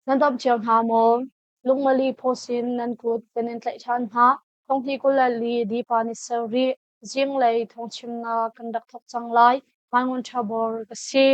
Nan dam cio hna maw? Lungmali phawsin nan kut kan in tlaih ṭhan hna. Thonghni 24 Dipa ni sarih zinglei thawngchimnak kan rak thawk cang lai. Mai Ngun Ṭha Bor ka si.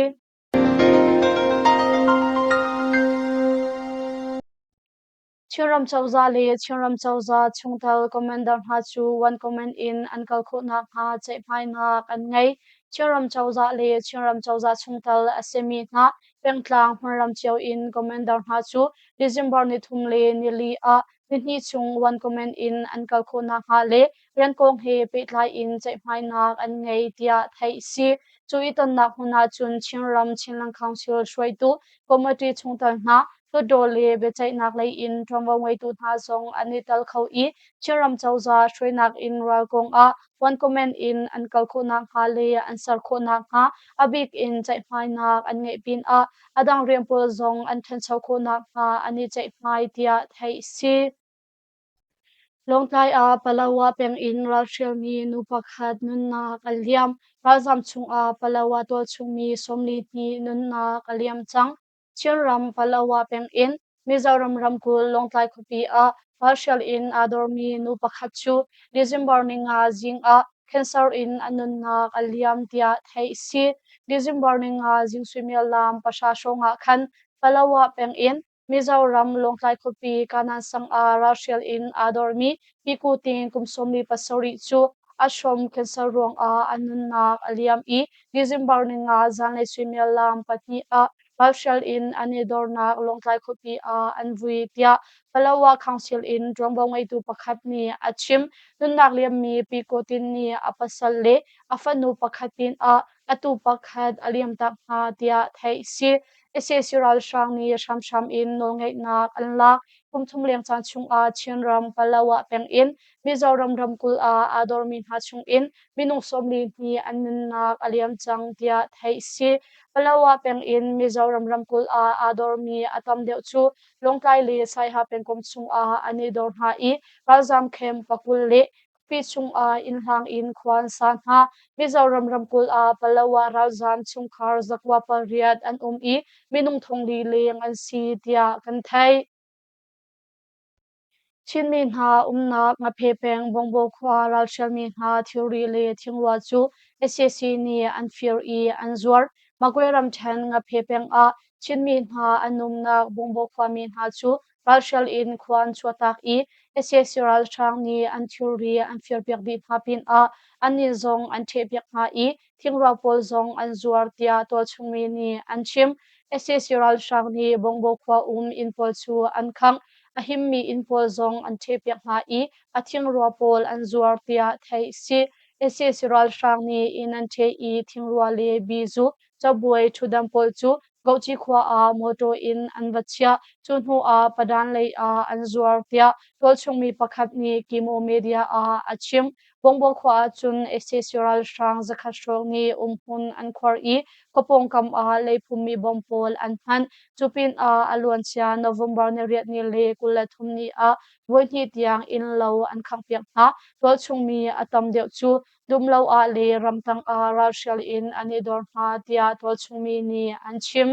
Chinram cozah le Chinram cozah chungtel commander hna cu one command in an kal khawh nakhnga ceihmainak an ngei. Chinram cozah le Chinram cozah chungtel a simi hna pengtlang hmunram cio in commander hna cu December nithum le nili ah nihnih chung one command in an kal khawh nakhnga le rian kong he pehtlai in ceihmainak an ngei tiah theih a si. Cu i tonnak hmun ah cun Chinram Chinland Council hruaitu committee chungtel hna, Hluttaw le biaceihnak lei in ṭuanvo ngeitu hna zong an i tel kho i Chinram cozah hruainak in ral kong ah one comment in an kal khawh nakhnga le an ser khawh nakhnga a bik in ceihmainak an ngeih pinah a dang rian pawl zong an ṭhancho khawh nakhnga an i ceihmai tiah theih a si. Lawngtlai ah Palawa peng in ralhrialmi nu pakhat nunnak a liam. Ralzaam chungah Palawa tualchungmi 42 nunnak a liam cang. Chinram Palawa peng in Mizoram ramkulh Lawngtlai khuapi ah ralhrial in aa dormi nu pakhat cu December ninga zing ah cancer in a nunnak a liam tiah theih a si. December ninga zing suimilam 3 hrawng ah khan Palawa peng in Mizoram Lawngtlai khuapi Kanan sang ah ralhrial in aa dormi Piku Ting kum 47 cu a hrom cancer ruangah a nunnak a liam i December ninga zanlei suimilam 2 ah ralhrial in an i dornak Lawngtlai khuapi ah an vui tiah Palawa Council in ṭuanvo ngeitu pakhat nih a chim. Nunnak liammi Piku Tin nih a pasal le a fanu pakhat pinah atu pakhat a liamtak hna tiah theih a si. Sac ralhrang nih hramhram in nawlngeihnak an lak. Kum thum leng caan chungah Chinram, Palawa peng in Mizoram ramkulh ah aa dormi hna chungin minung 42 an nunnak a liam cang tiah theih a si. Palawa peng in Mizoram ramkulh ah aa dormi a tam deuh cu Lawngtlai le Saiha pengkomh chungah an i dor hna i ralzaam camp pakul le Khuapi chungah innhlang in khua an sa hna. Mizoram ramkulh ah Palawa ralzaam chungkhar 900 an um i minung 4,000 leng an si tiah kan theih. Chinmi hna umnak Ngaphe peng Bongbo khua ralhrialmi hna thilri le thingrua cu sac nih an fir i an zuar. Magwe ramṭhen Ngaphe peng ah Chinmi hna an umnak Bongbo khuami hna cu ralhrial in khua an chuahtak i sac ralhrang nih an thilri an firpiak dih hna pinah annih zong an ṭhehpiak hna i thingrua pawl zong an zuar tiah tualchungmi nih an chim. Sac ralhrang nih Bongbo khua um inn pawl cu an khangh. A himmi inn pawl zong an ṭhehpiak hna i a thingrua pawl an zuar tiah theih a si. Sac ralhrang nih inn an ṭheh i thingrua le bizu cabuai ṭhutdan pawl cu Gohci khua ah mawṭaw in an va chiah. Cu hnu ah Padan lei ah an zuar tiah tualchungmi pakhat nih Kimo Media ah a chim. Bongbo khua ah cun sac ralhrang 100 hrawng nih umhmun an khuar i khua pawngkam ah leiphummi bom pawl an hman. Cu pinah a luancia November 8 ni le 23 ni ah voihnih tiang innlo an khanghpiak hna. Tualchungmi a tam deuh cu dumlo ah le ramtang ah ralhrial in an i dor hna tiah tualchungmi nih an chim.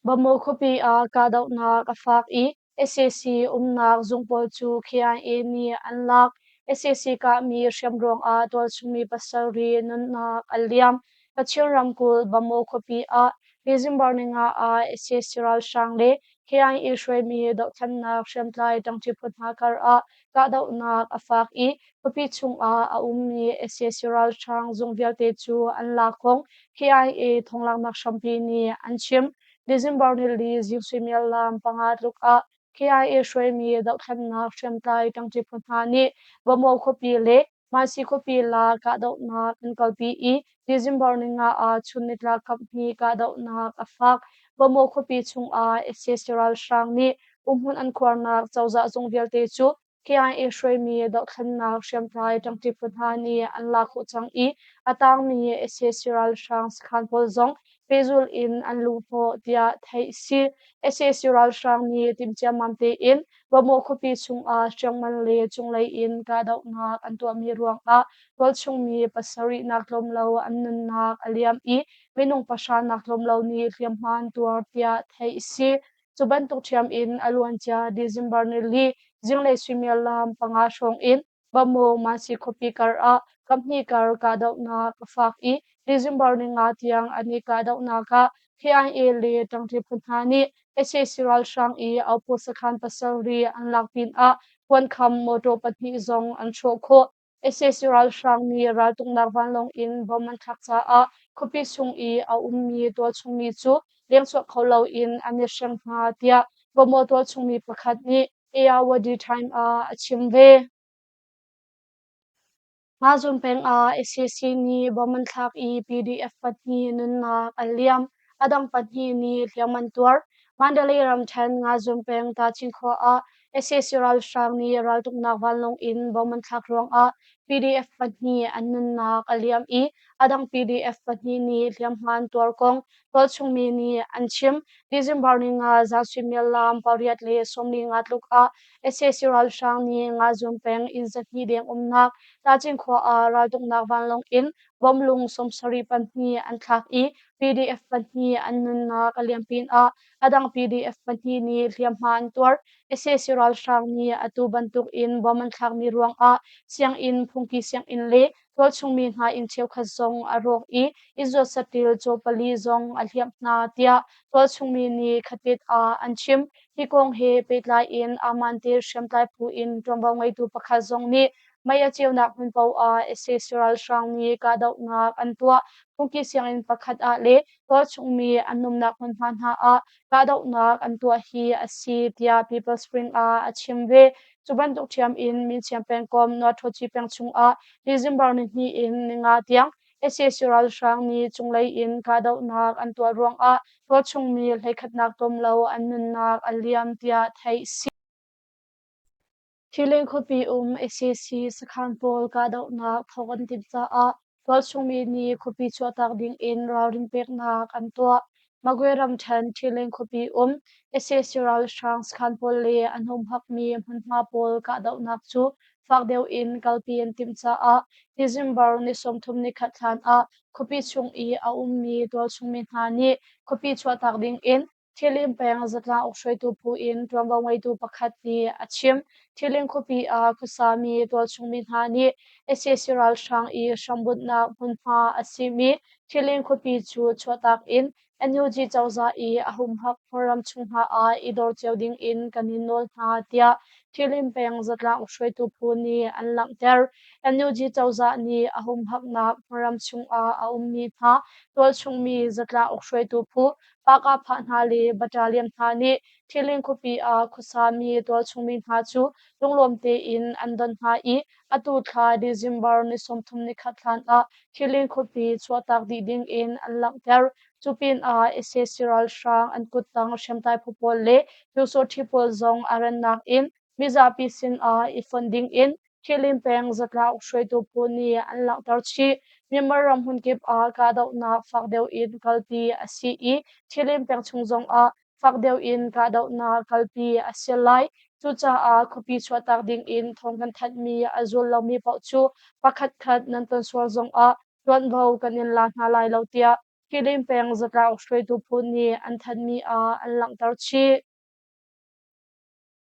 Bamaw khuapi ah kahdohnak a fak i sac umnak zung pawl cu KIA nih an lak. Sac kahmi hriam ruangah tualchungmi 7 nunnak a liam. Kachin ramkulh Bamaw khuapi ah December 5 ah sac ralhrang le KIA hruaimi dohthlennak hriamtlai ṭangṭi phu hna kar ah kahdohnak a fak i khuapi chungah a ummi sac ralhrang zung vialte cu an lak kong KIA thonglaknak hrampi nih an chim. December 4 zing suimilam 5 tluk ah KIA hruaimi dohthlennak hriamtlai ṭangṭi phu hna nih Bamaw khuapi le Mansi khuapi la kahdohnak an kalpi i December 5 ah chun nitlak kaphnih kahdohnak a fak. Bamaw khuapi chungah sac ralhrang nih umhmun an khuarnak cozah zung vialte cu KIA hruaimi dohthlennak hriamtlai ṭangṭi phu hna nih an lak khawh cang i a tangmi sac ralhrang sakhan pawl zong pehzulh in an luhhnawh tiah theih a si. Sac ralhrang nih timhciammam tein Bamaw khuapi chungah hriamngan le cunglei in kahdohnak an tuahmi ruangah tualchungmi 7 nak tlawm lo an nunnak a liam i minung 10 nak tlawm lo nih hliamhma an tuar tiah theih a si. Cu bantuk ṭhiam in a luancia December nili zinglei suimilam 5 hrawng in Bamaw Mansi khuapi kar ah kaphnih kar kahdohnak a fak i December 5 tiang an i kahdohnak ah KIA le ṭangṭi phu hna nih sac ralhrang i Aupu sakhan pasarih an lak pinah kuankham mawṭaw pahnih zong an hrawh khawh. Sac ralhrang nih raltuknak vanlawng in bom an thlak caah khuapi chung i a ummi tualchung mi cu lengchuak kho loin an i hreng hna tiah Bawmaw tualchung mi pakhat nih Ayeyarwady Time ah a chim ve. Ngazun peng ah sac nih bom an thlak i PDF pahnih nunnak an liam. A dang pahnih nih hliam an tuar. Mandalay ramṭhen Ngazun peng Tachin khua ah sac ralhrang nih raltuknak vanlawng in bom an thlak ruangah PDF pahnih an nunnak a liam i a dang PDF pahnih nih hliamhma an tuar kong tualchung mi nih an chim. December 5 zan suimilam 8:45 tluk ah sac ralhrang nih Ngazun peng inn 200 deng umnak Tacing khua ah raltuknak vanlawng in bomlung 70 pahnih an thlak i PDF pahnih an nunnak a liam pinah a dang PDF pahnih nih hliamhma an tuar. Sac ralhrang nih atu bantuk in bom an thlakmi ruangah sianginn, phungki sianginn le tualchung mi hna inn cheukhat zong a rawk i innzuat saṭil caw pali zong a hliamh hna tiah tualchung mi nih khatit ah an chim. Hi kong he pehtlai in Aman-te hriamtlai phu in ṭuanvo ngeitu pakhat zong nih mei a ceunak hmun paoh ah sac ralhrang nih kahdohnak an tuah. Phungki sianginn pakhat ah le tualchung mi an umnak hmunhma hna ah kahdohnak an tuah hi a si tiah People's Spring ah a chim ve. Cu bantuk ṭhiam in Minsiam pengkomh Nuaṭhawci peng chungah December 2 in 5 tiang sac ralhrang nih cunglei in kahdohnak an tuah ruangah tualchung mi hleikhatnak tlawm lo an nunnak a liam tiah theih si. Thilin khuapi um sac sakhan pawl kahdohnak thawk an timh caah tualchung mi nih khuapi chuahtak ding in ralrin peknak an tuah. Magwe ramṭhen Thilin khuapi um sac ralhrang sakhan pawl le an humhakmi hmunhma pawl kahdohnak cu fak deuh in kalpi an timh caah December ni 31 hlan ah khuapi chung i a ummi tualchung mi hna nih khuapi chuahtak ding in Thilin peng zatlang uk hruaitu phu in ṭuanvo ngeitu pakhat nih a chim. Thilin khuapi ah khuasami tualchung mi hna nih sac ralhrang i hrambunhnak hmunhma a simi Thilin khuapi cu chuahtak in NUG cozah i a humhak hmunram chung hna ah i dor cio ding in kan in nawl hna tiah Thilin peng zatlang uk hruaitu phu nih an langhter. NUG cozah nih a humhaknak hmunram chung ah a ummi hna tualchung mi zatlang uk hruaitu phu Pahkahphah hna le battalion hna nih Thilin khuapi ah khuasami tualchung mi hna cu lunglawm tein an don hna i atu thla December ni 31 hlan ah Thilin khuapi chuahtak dih ding in an langhter. Cu pinah sac ralhrang an kuttang hriamtlai phu pawl le Pyusawhti pawl zong a rannak in mizapi sinah i fonh ding in Thilin peng zatlang hruaitu phu nih an langhter chih. Myanmar ram hmunkip ah kahdohnak fak deuh in kalpi a si i Thilin peng chung zongah fak deuh in kahdohnak kalpi a si lai. Cucaah khuapi chuahtak ding in thawng kan thanhmi a zul lomi paoh cu pakhatkhat nan ton sual zongah ṭuanvo kan in la hna lai lo tiah Thilin peng zatlang hruaitu phu nih an thanhmi ah an langhter chih.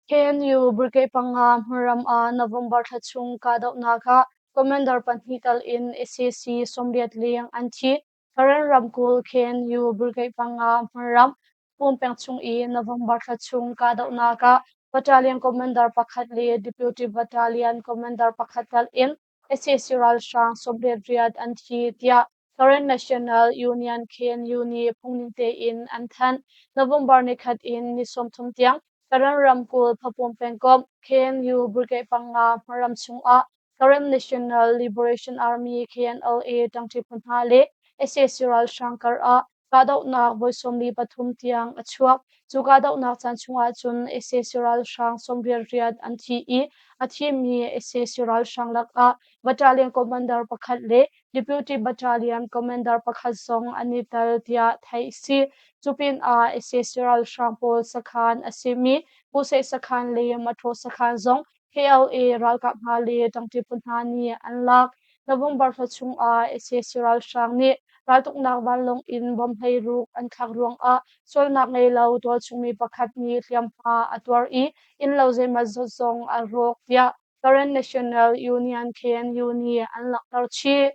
KNU Brigade 5 hmunram ah November thla chung kahdohnak ah commander pahnih tal in sac 80 leng an thi. Karen ramkulh KNU Brigade 5 hmunram Pumpeng chung i November thla chung kahdohnak ah battalion commander pakhat le deputy battalion commander pakhat tal in sac ralhrang 86 an thi tiah Karen National Union KNU nih phungning tein an thanh. November 1 in ni 30 tiang Karen ramkulh Phapum pengkomh KNU Brigade 5 hmaram chungah Karen National Liberation Army KNLA ṭangṭi phu hna le sac ralhrang kar ah kahdohnak voi 43 tiang a chuak. Cu kahdohnak caan chungah cun sac ralhrang 88 an thi i a thimi sac ralhrang lakah battalion commander pakhat le deputy battalion commander pakhat zong an i tel tiah theih a si. Cu pinah sac ralhrang pawl sakhan a simi Puseh sakhan le Mathaw sakhan zong KLA ralkap hna le ṭangṭi phu hna nih an lak. November thla chungah sac ralhrang nih Raltuknak vanlawng in bomb 16 an thlak ruangah sualnak ngei lo tualchungmi pakhat nih hliamhma a tuar i innlo zeimawzat zong a rawk tiah Karen National Union KNU nih an langhter chih.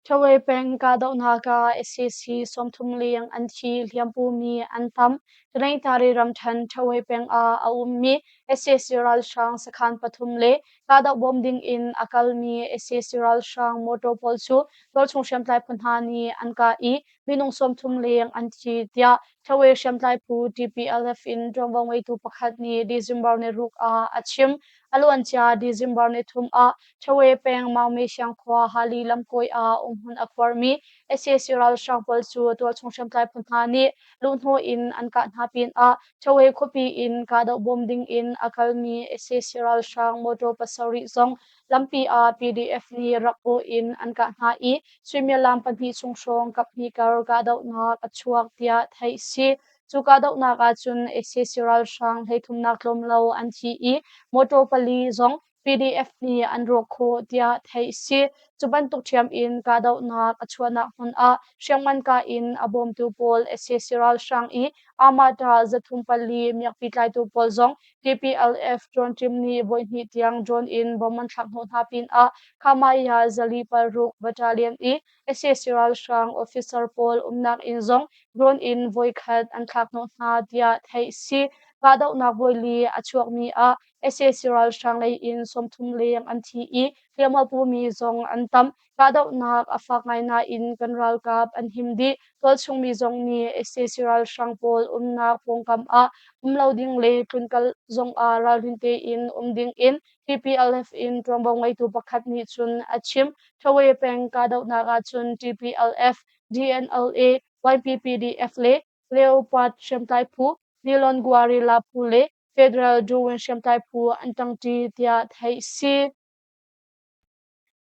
Ṭhawe peng kahdohnak ah sac 30 leng an thi, hliampumi an tam. Taningtari ramṭhen Ṭhawe peng ah a ummi sac ralhrang sakhan pathum le kahdoh bawm ding in a kalmi sac ralhrang motor pawl cu tualchung hriamtlai phu hna nih an kah i minung 30 leng an thi tiah Ṭhawe hriamtlai phu TPLF in ṭuanvo ngeitu pakhat nih December ni ruk ah a chim. A luancia December ni thum ah Ṭhawe peng Maungme Siangkhua Hali lamkawi ah umhmun a khuarmi sac ralhrang pawl cu tualchung hriamtlai phu hna nih luhhnawh in an kah hna pinah Ṭhawe khuapi in kahdoh bawm ding in a kalmi sac ralhrang motor pasarih zong lampi ah PDF nih rak bawh in an kah hna i suimilam pahnih chung hrawng kaphnih kar kahdohnak a chuak tiah theih si. Cu kahdohnak ahcun sac ralhrang hleithumnak tlawm lo an thi i motor pali zong PDF nih an rawk khawh tiah theih a si. Cu bantuk ṭhiam in kahdohnak a chuahnak hmun ah hriamngan kah in a bawmtu pawl sac ralhrang i Amata 304 miakpi tlaitu pawl zong TPLF drone team nih voihnih tiang drone in bomb an thlak hnawh hna pinah Khamaya 406 Battalion i sac ralhrang officer pawl umnak inn zong drone in voikhat an thlak hnawh hna tiah theih a si. Kahdohnak voili a chuakmi ah sac ralhrang lei in 30 leng an thi i hliamhma pumi zong an tam. Kahdohnak a fak ngai nain kan ralkap an him dih. Tualchung mi zong nih sac ralhrang pawl umnak pawngkam ah um lo ding le tlunkal zong ah ralrin tein um ding in TPLF in ṭuanvo ngeitu pakhat nih cun a chim. Ṭhawe peng kahdohnak ahcun TPLF, DNLA, YPPDF le Leopard hriamtlai phu, Nilon Guerrilla phu le Federal Duwin hriamtlai phu an ṭangṭi tiah theih a si.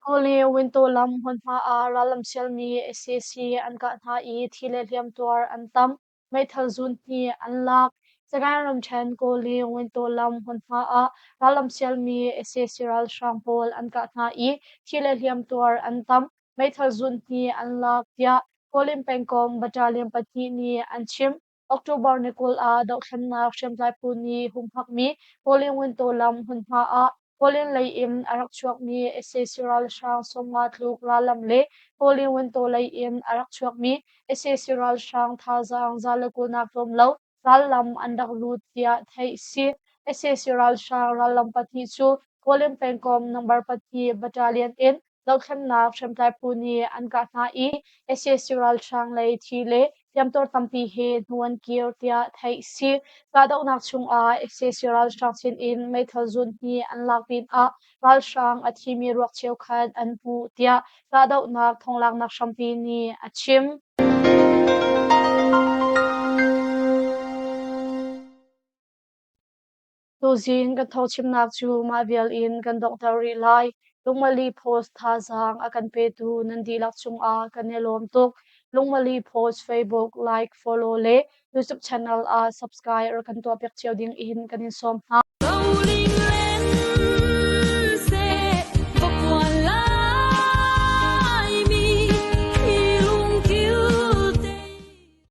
Kawle Wintaw lam hmunhma ah rallam sialmi sac an kah hna i thi le hliamtuar an tam. Meithal zun hnih an lak. Sagaing ramṭhen Kawle Wintaw lam hmunhma ah rallam sialmi sac ralhrang pawl an kah hna i thi le hliamtuar an tam. Meithal zun hnih an lak tiah Kawlin pengkomh battalion pahnih nih an chim. October ni 20 ah dohthlennak hriamtlai phu nih humhakmi Kawlin Wintaw lam hmunhma ah Kawlin lei in a rak chuakmi sac ralhrang 50 tluk rallam le Kawlin Wintaw lei in a rak chuakmi sac ralhrang thazaang 120 nak tlawm lo rallam an rak lut tiah theih a si. Sac ralhrang rallam pahnih cu Kawlin pengkomh number pahnih battalion in dohthlennak hriamtlai phu nih an kah hna i sac ralhrang lei thi le hliamtuar tampi he hnu an kir tiah theih a si. Kahdohnak chungah sac ralhrang sinin meithal zun hnih an lak pinah ralhrang a thimi ruak cheukhat an hmuh tiah kahdohnak thonglaknak hrampi nih a chim. Tuzing kan thawngchimnak cu mah vial in kan donghter rih lai. Lungmali Post thazaang a kan petu nan dihlak cungah kan i lawm tuk. Lungmali Post Facebook like, follow le YouTube channel ah subscribe rak kan tuahpiak cio ding in kan in sawm hna.